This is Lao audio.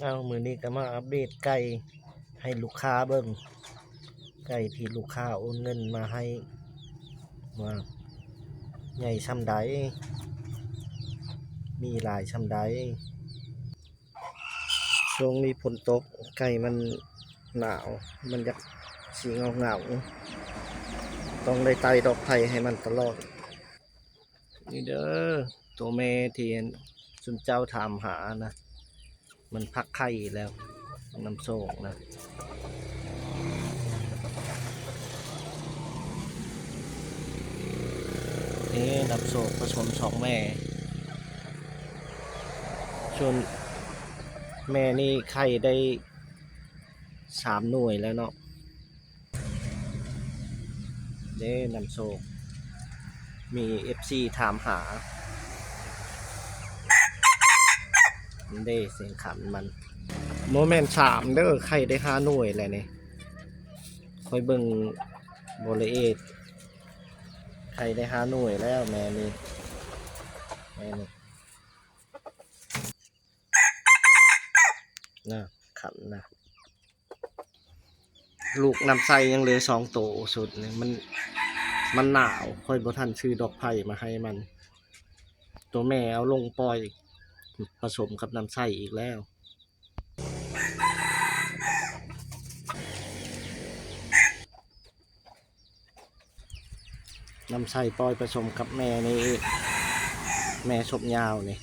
ເອົາ ມື້ນີ້ກໍມາອັບເດດໄກ່ໃຫ້ລູກຄ້າເບິ່ງ ໄກ່ທີ່ລູກຄ້າໂອນເງິນມາໃຫ້ ວ່າໃຫຍ່ສ່ຳໃດ ມີຫຼາຍສ່ຳໃດ. ຊ່ວງນີ້ຝົນຕົກ ໄກ່ມັນໜາວ ມັນຢາກຊິເຫງົາໆ ຕ້ອງໄດ້ໄຕ່ດອກໄຜ່ໃຫ້ມັນຕະຫຼອດ. ນີ້ເດີ ໂຕແມ່ທີ່ຊຸມເຈົ້າຖາມຫານະ ມັນຟັກໄຂ່ແລ້ວ ນ້ຳໂຊກນະ. ນີ້ ນ້ຳໂຊກປະສົມສອງແມ່ ສ່ວນແມ່ນີ້ໄຂ່ໄດ້ສາມໜ່ວຍແລ້ວເນາະ. ເດ້ ນ້ຳໂຊກ ມີເອັຟຊີຖາມຫາ ເດ້ ສຽງຂັນມັນ ບໍ່ແມ່ນສາມເດີ ໄຂ່ໄດ້ຫ້າໜ່ວຍແລ້ວນີ້ ຂ້ອຍເບິ່ງບໍ່ລະອຽດ ໄຂ່ໄດ້ຫ້າໜ່ວຍແລ້ວ ແມ່ນີ້ ແມ່ນີ້ ນະ ຂັນນະ ລູກນ້ຳໃສຍັງເຫຼືອສອງໂຕ ຊຸດນີ້ມັນ ມັນໜາວ ຂ້ອຍບໍ່ທັນຊື້ດອກໄຜ່ມາໃຫ້ມັນ ໂຕແມ່ເອົາລົງປ່ອຍປະສົມກັບນ້ຳໃສອີກແລ້ວ. ນ້ຳໃສປ່ອຍປະສົມກັບແມ່ນີ້ ແມ່ສົມຍາວນີ້